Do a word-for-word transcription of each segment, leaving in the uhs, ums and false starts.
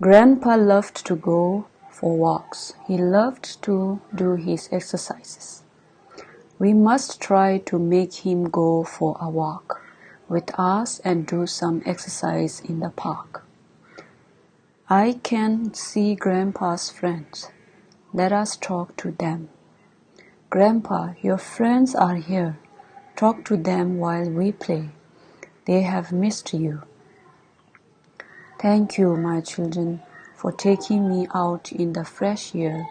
Grandpa loved to go for walks. He loved to do his exercises. We must try to make him go for a walk with us and do some exercise in the park. I can see Grandpa's friends. Let us talk to them. Grandpa, your friends are here. Talk to them while we play. They have missed you. Thank you, my children, for taking me out in the fresh air.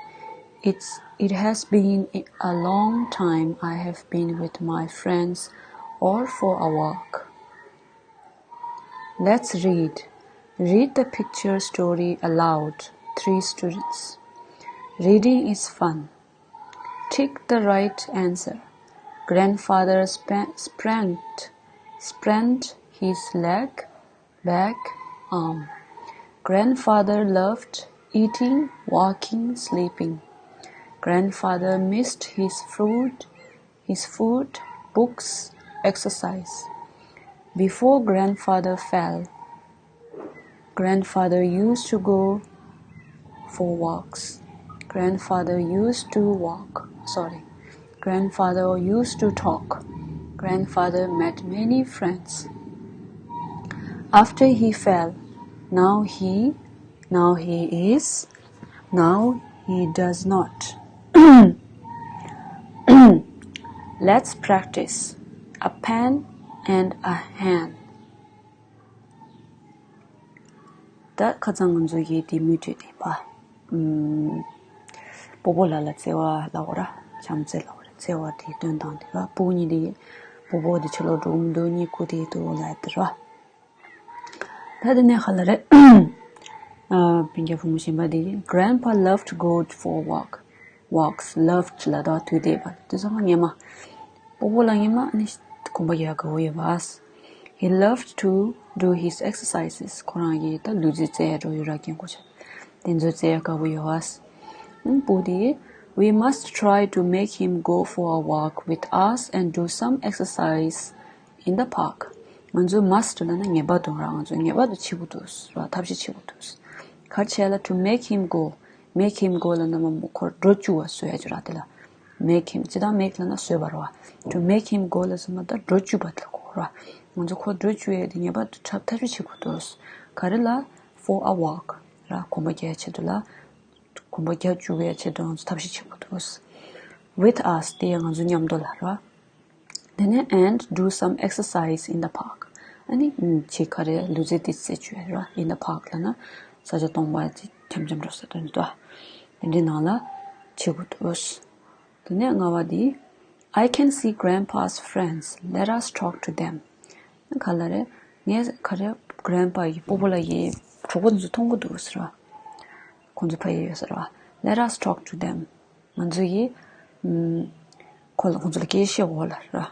It's, it has been a long time I have been with my friends or for a walk. Let's read. Read the picture story aloud. Three students. Reading is fun. Tick the right answer. Grandfather spa- sprained, sprained his leg, back, arm. Grandfather loved eating, walking, sleeping. Grandfather missed his food, his food, books, exercise. Before grandfather fell, grandfather used to go for walks. Grandfather used to walk. Sorry. Grandfather used to talk. Grandfather met many friends. After he fell, now he, now he is, now he does not. Let's practice. A pen and a hand. ད་ཁ་སང་ང་ཚོ་ཡི་དེ་མུ་མཐུད་དེ་པ། ཨུམ། སྤོ་བོ་ལ་ལ་བརྩེ་བ་ལ་འོ་ར། བྱམས་བརྩེ་ལ་འོ་ར། བརྩེ་བ་དེ་སྟོན་སྟངས་དེ་ར། སྤུ་གུ་གཉིས་དེ། སྤོ་བོ་དེ་ཕྱི་ལོགས་འགྲོ་གི་མི་འདུག་གཉིད་ཁུག་དེ་འདུག་ལབ་དེ་ར། ད་དེ་ནས་ཧ་ལ་རེད། ཨ། སྤུན་ཀྱག་བུ་མོ་གཞན་པ་དེ། Grandpa loved to go for a walk. Walks, loved ལ་ད་དུས་དེ་པ། དེ་ཚོ་ང་ཉེ་མ། སྤོ་བོ་ལ་ཉེ་མ་ནི་གོམ་པ་རྒྱག་དགའ་བོ་ཡོད་པ། He loved to do his exercises. ཁོ་རང་གིས་ད་ལུས་རྩལ་རྩེ་ཡ་འགྲོ་ཡོད་ར། རྒན་གོག་ཆ་དེ་ཚོ་རྩེ་ཡ་དགའ་བོ་ཡོད་པ། ཨང་། སྤུ་དེ། We must try to make him go for a walk with us and do some exercise in the park. ང་ཚོ་must ལབ་ན་ངེས་པར་དུ་ར། ང་ཚོ་ངེས་པར་དུ་བྱེད་དགོས་འདུག་ར། ཐབས་ཤེས་བྱེད་དགོས་འདུག་ག་རེ་བྱས་ལ། To make him go. Make him go ལབ་ན་མ་མོ་ཁོ་འགྲོ་བཅུག་པ་བཟོ་ཡ་ཅིག་ར། དེ་ལ་make him། སྤྱིར་བཏང་make ལབ་ན་བཟོས་པ་རེད་པ། To make him go ལབ་ཙམ་པ་ད་འགྲོ་བཅུག་པ་དེ་ལ་གོ་ར། ང་ཚོ་ཁོ་འགྲོ་བཅུག་ཡ་དེ་ངེས་པར་དུ་ཐབས་ཐབས་ཤེས་བྱེད་དགོས་འདུག་ག་རེ་ལ། For a walk ར། གོམ་པ་རྒྱག་ཆེད་དུ་ལ། གོམ་པ་རྒྱག་བཅུག་པའི་ཆེད་དུ་ང་ཚོ་ཐབས་ཤེས་བྱེད་དགོས་འདུག With us དེ་ཡང་ང་ཚོ་མཉམ་དུ་ལ་ར། དེ་ནས་and do some exercise in the park. ཨ་ནི་ཅིག་ག་རེ་ལུས་རྩལ་དེ་རྩེ་བཅུག་ར། In the park ལབ་ན་ས་ཆ་སྟོང་པ་ཅིག་འཆམ་འཆམ་འགྲོ་ས་དོན་དུ། དེ་འདྲའི་ནང་ལ་བྱེད་དགོས་འདུག་དེ་ནས་ལྔ་པ་དེ། I can see Grandpa's friends. Let us talk to them. ག་ལ་རེད། ངས་ག་རེ། Grandpa ཡི་སྤོ་བོ་ལགས་ཀྱི་གྲོགས་པོ་དེ་ཚོ་མཐོང་གི་འདུག་ཟེར་བ། ཁོང་ཚོ་ཕ་གི་ཡོད་ཟེར་བ། Let us talk to them. ང་ཚོ་ཡིས། ཨམ། ཁོ་ལ་ཁོང་ཚོ་ལ་སྐད་ཆ་བཤད་དགོས་ལ་ར།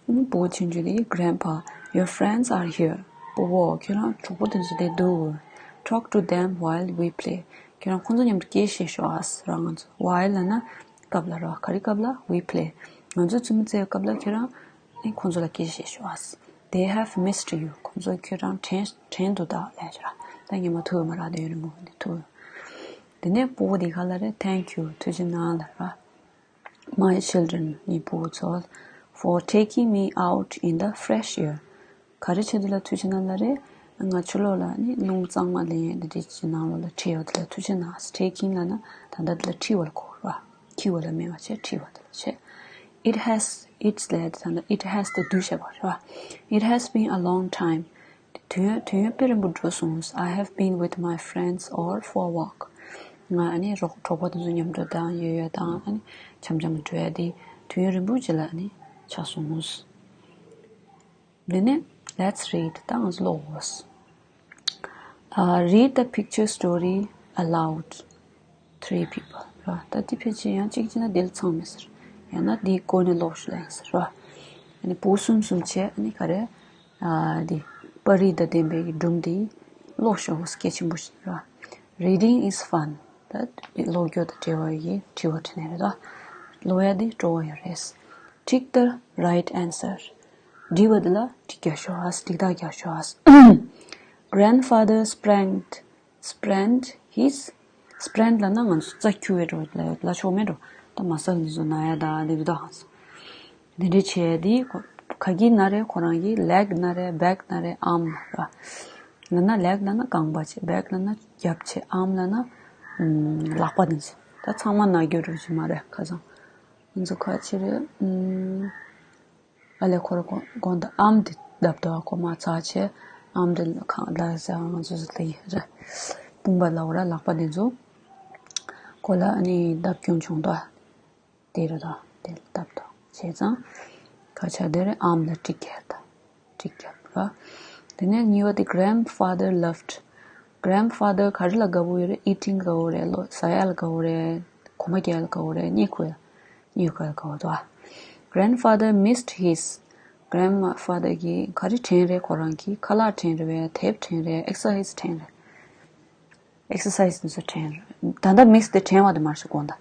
ཨམ། སྤོ་བོ་ཆུང་ཆུང་དེ་གིས། Grandpa, your friends are here. སྤོ་བོ་ཁྱོད་རང་གྲོགས་པོ་དེ་ཚོ་དེ་འདུག Talk to them while we play. ཁྱོད་རང་ཁོང་ཚོ་མཉམ་དུ་སྐད་ཆ་བཤད་ཤོག་ཨ་ཟེར་བ། ང་ཚོ་while ལབ་ན་སྐབས་ལ་ར། ག་རེ་སྐབས་ལ། we play. ང་ཚོ་རྩེད་མོ་རྩེ་བའི་སྐབས་ལ་ཁྱོད་རང་ཨེ་ཁོང་ཚོ་ལ་སྐད་ཆ་བཤད་ཤོག་ཨ། They have missed you. ཁོང་ཚོ་ཁྱོད་རང་དྲན་དྲན་འདུག་ད་ལབ་ཡ་ཅིག་ར། ད་ཉི་མ་ཐུག་ཡོད་མ་རེད། དེ་ཡོད་རེད་མོ། འདི་ཐུག་དེ་ནས་སྤོ་བོ་དེ་ག་ལ་རེད། Thank you. ཐུགས་རྗེ་གནང་ལབ་ར། My children, ངའི་སྤོ་བོ་ཚོ། For taking me out in the fresh air. ག་རེ་ཆེད་དུ་ལ་ཐུགས་རྗེ་གནང་ལབ་རེད། ང་ཕྱི་ལོགས་ལ་ནི་རླུང་གཙང་མ་ལེན་ཡས་འདི་འདྲ་ཅིག་ནང་ལོགས་ལ་ཁྲིད་ཡོད་དེ་ལ་ཐུགས་རྗེ་གནང་། Taking ལབ་ན་ད་ལྟ་འདི་ལ་ཁྲིད་པ་ལ་གོ་ར། ཁྱེར་བ་ལ་མེད་པ་བྱས། ཁྲིད་པ་དེ་ལ་བྱས། It has, it's ལབ་ཡ་དེ་ད་ལྟ་it has དེ་བསྡུས་བྱས་པ་རེད་པ། It has been a long time. དུས་ཡུན་དུས་ཡུན་དཔེ་རིང་པོ་འགྲོ་སོང་། I have been with my friends or for a walk. ང་ཨ་ནི་རོགས་གྲོགས་པོ་དེ་ཚོ་མཉམ་དུ་དང་ཡོད་ཡོད་དང་ཨ་ནི་འཆམ་འཆམ་འགྲོ་ཡ་དེ་དུས་ཡུན་རིང་པོ་ཅིག་ལ་ཨ་ནི་ཆགས་སོང་། དེ་ནས་let's read. ད་ང་ཚོ་ཀློག་འོ། Uh, read the picture story aloud. Three people. ར། ད་དེ་ཕལ་ཆེར་ཡང་གཅིག་བྱས་ན་དེ་ལ་ཚང་མེད་ཟེར། ཡང་ན་དེའི་སྒོ་ནས་ཀློག་ཤོག་ལབ་ཡིན་ཟེར་ར། ཨ་ནི་སྤུ་གུ་གསུམ་གསུམ་བྱས་ཨ་ནི་ག་རེ། ཨ། དེ་པར་རིས་དང་ལྡན་པའི་སྒྲུང་དེ་ཀློག་ཤོག་སྐད་ཆེན་པོ་བྱས་ར། Reading is fun. ད་ཀློག་རྒྱུ་དང་འབྲེལ་བ་ཡི་དྲི་བ་དྲིས་ནས་རེད་ད། ཀློག་ཡ་དེ་སྤྲོ་བོ་ཡོད་རེད། Tick the right answer. འགྲིག་པ་དེ་ལ་ཊིག་རྒྱག་ཤོག་ཨ། ཏིག་ཏག་རྒྱག་ཤོག་ཨ། Grandfather sprained, sprained his sprained ལབ་ན་ང་ཚོ་རྩ་འཁྱུ་བའི་འགྲོ་ལ་ཡོད་ལ་ཆོག་མེད་འགྲོ། ད་མ་སལ་འདི་ཚོ་ན་ཡ་ད་འདི་རུ་ད་ཧང་སོ། འདི་འདྲ་བྱས་དེ་ག་གི་ན་རེ་ཁོ་རང་གི་leg ན་རེ་back ན་རེ arm ར། ལབ་ན་leg ལབ་ན་རྐང་པ་བྱས། back ལབ་ན་རྒྱབ་བྱས། arm ལབ་ན་ལག་པ་འདི་ཚོ། ད་ཚང་མ་ན་རྒྱུ་འགྲོ་གི་མ་རེད་ཁ་སང་། ང་ཚོ་ཁ་ཆེ་རེད། ཨ་ལས་ཁོ་ར་གོ་གོང་དུ་arm དེ་བརྡབ་དོ་ཁོ་མ་ཚ་ཆེ། arm དེ་ཁང་ལ་ཟ་ང་ཚོ་ཟ་ལ་ཡི་ར། དཔུང་པ་ལ་འོ་ར་ལག་པ་དེ་ཚོ་ཁོ་ལ་ཨ་ནི་བརྡབ་སྐྱོན་བྱུང་དོ། དེ་ར་དོ་དེ་ལ་བརྡབ་དོ་བྱས་ཙང་ཁ་ཆ་དེ་རེད། arm ལ་གྲི་རྒྱག་དོ། གྲི་རྒྱག་ར། དེ་ནས་གཉིས་པ་དེ་grandfather loved grandfather ག་རེ་ལ་དགའ་པོ་ཡོད་རེད། eating དགའ་པོ་རེད། ལོ་ཟ་ཡ་ལ་དགའ་པོ་རེད། གོམ་པ་རྒྱག་ཡ་ལ་དགའ་པོ་རེད། གཉིད་ཁུག་ཡ། གཉིད་ཁུག་ཡ་དགའ་པོ་འདུག grandfather missed his grandfather གིས་ག་རེ་དྲན་རེད། ཁོ་རང་གིས་ཁ་ལག་དྲན་རེད་པས། དེབ་དྲན་རེད། exercise དྲན་རེད། exercise ནི་ཚོ་དྲན་རེད། ད་ལྟ་miss དེ་དྲན་བ་དེ་མ་རེད་གོ། ད་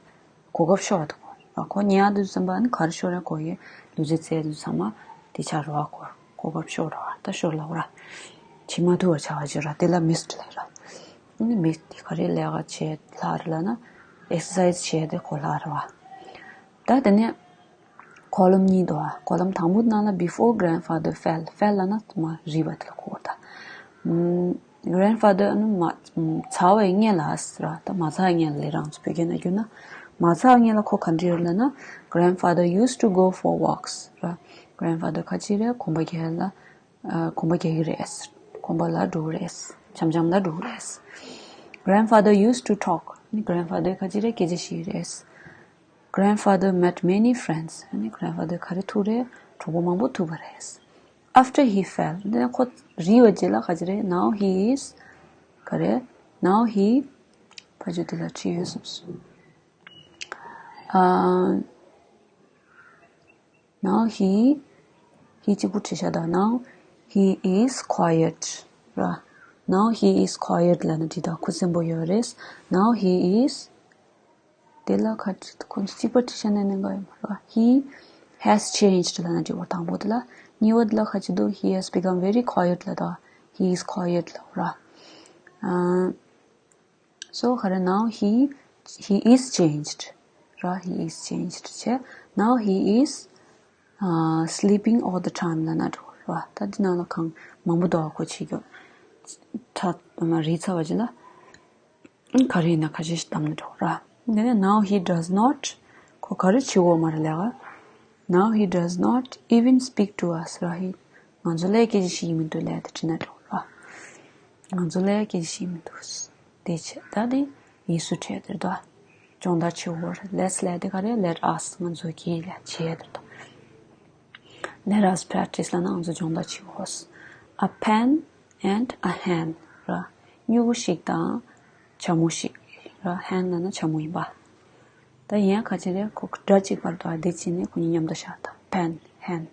གོ་སྐབས་ཤོར་བ་དེ་གོ་རེད། ཁོ་ཉལ་དུས་ཙམ་པ་ནི་ག་རེ་ཤོར་རེད། ཁོ་ཡི་ལུས་རྩལ་རྩེད་དུས་ཚང་མ་དེ་ཆགས་རེད་བ། གོ་གོ་སྐབས་ཤོར་རེད་བ། ད་ཤོར་ལབ་ར། བྱེད་མ་ཐུབ་པ་ཆགས་པ་ཅིག་ར། དེ་ལ་miss ལབ་ར། ཨ་ནི་miss དེ་ག་རེ་ལས་ཀ་བྱེད་ལྷག་རེད་ལབ་ན་exercise བྱེད་དེ་གོ་ལྷག་རེད་བ། ད་དེ་ནས་column གཉིས་འདུག་ཨ། column དང་པོ་ནང་ལ་before grandfather fell fell ལབ་ན་མ་རིལ་བ་དེ་ལ་གོ་བ་ད། grandfather ཨ་ནི་མ་ཚར་བའི་སྔོན་ལ་ཟེར་ར། ད་མ་ཚར་སྔོན་ལ་ལབ་རང་ཚོ་བོད་སྐད་ནང་བསྒྱུར་ན། མ་ཚར་སྔོན་ལ་ཁོ་ག་འདྲ་ཡོད་ལབ་ན། grandfather used to go for walks ར། grandfather ཁ་ཅིག་རེད་གོམ་པ་རྒྱག་ལ། གོམ་པ་རྒྱག་གི་རེད། གོམ་པ་ལ་འགྲོ་གི་རེད། འཆམ་འཆམ་ལ་འགྲོ་གི་རེད། grandfather used to talk ནི་grandfather ཁ་ཅིག་རེད་སྐད་ཆ་བཤད་ཀྱི་རེད། grandfather met many friends ནི་grandfather ག་རེ་ཐུག་རེད། གྲོགས་པོ་མང་པོ་ཐུག་པ་རེད། after he fell འདི་ནི་ཁོ་རིལ་བའི་རྗེས་ལ་ག་ཅི་རེད། now he is ག་རེད། now he ཕ་ཇོ་དེ་ལ་བྲིས་ཡོད་བསམ་སོང་། ཨ། now he he གཅིག་པུ་བྲིས་ཤག་ད་now he is quiet ར། now he is quiet ལབ་ན་འགྲིག་ད་ཁུ་སིམ་པོ་ཡོད་རེད། now he is དེ་ལ་ཁ་ཁོ་ཚོ་གཅིག་པ་བྲིས་ཤག་ནས་ནས་འགའ་ཡོད་མ་རེད། he has changed ལབ་ན་འགྲིག་པ། དང་པོ་དེ་ལ། གཉིས་པ་དེ་ལ་ཁ་ཅིག་འདུག he has become very quiet ལབ་ད། he is quiet ལབ་ར། ཨ། so ག་རེ། now he he is changed ར། he is changed བྱས། now he is uh, sleeping all the time ལབ་ན་འགྲིག་ར། ད་འདི་ནང་ལ་གང་མང་པོ་འདུག་ཁོ་བྱེད་རྒྱུ། ཁྲ་མ་རིལ་ཚར་བ་ཅིག་ལ། ག་རེ་ཡིན་ན་ཁ་ཤས་ཤིག་བདམས་ན་འགྲིག་ར། དེ་ནས་now he does not ཁོ་ག་རེ་བྱེད་འོ་མ་རེད་ལས་ཀ། now he does not even speak to us ར། he ང་ཚོ་ལ་སྐད་ཆ་བཤད་ཀྱི་མི་འདུག་ལབ་དེ་བྲིས་ན་འགྲིག་ར། ང་ཚོ་ལ་སྐད་ཆ་བཤད་ཀྱི་མི་འདུག་དེ་བྱས་ད་དེ་ཡིག་གཟུགས་འཕྲད་དེར་དོ། སྦྱོང་བརྡར་བྱེད་འོ་ར། let's ལབ་དེ་ག་རེ། let us ང་ཚོ་གིས་ལབ་བྱས་དེར་དོ། let us practice ལབ་ན་ང་ཚོ་སྦྱོང་བརྡར་བྱེད་འོ། a pen and a hen ར། སྨྱུ་གུ་ཞིག་དང་། ཇ་མོ་ཞིག་ར། hen ལབ་ན་ཇ་མོ་ཡིན་པ། ད་ཡན་ཁ་ཅིག་རེད། ཁོ་སྒྲ་གཅིག་པར་དུ་ཨ་དེ་ཕྱིན་ནས་ཁོ་གཉིས་མཉམ་དུ་བཞག་ད་pen hen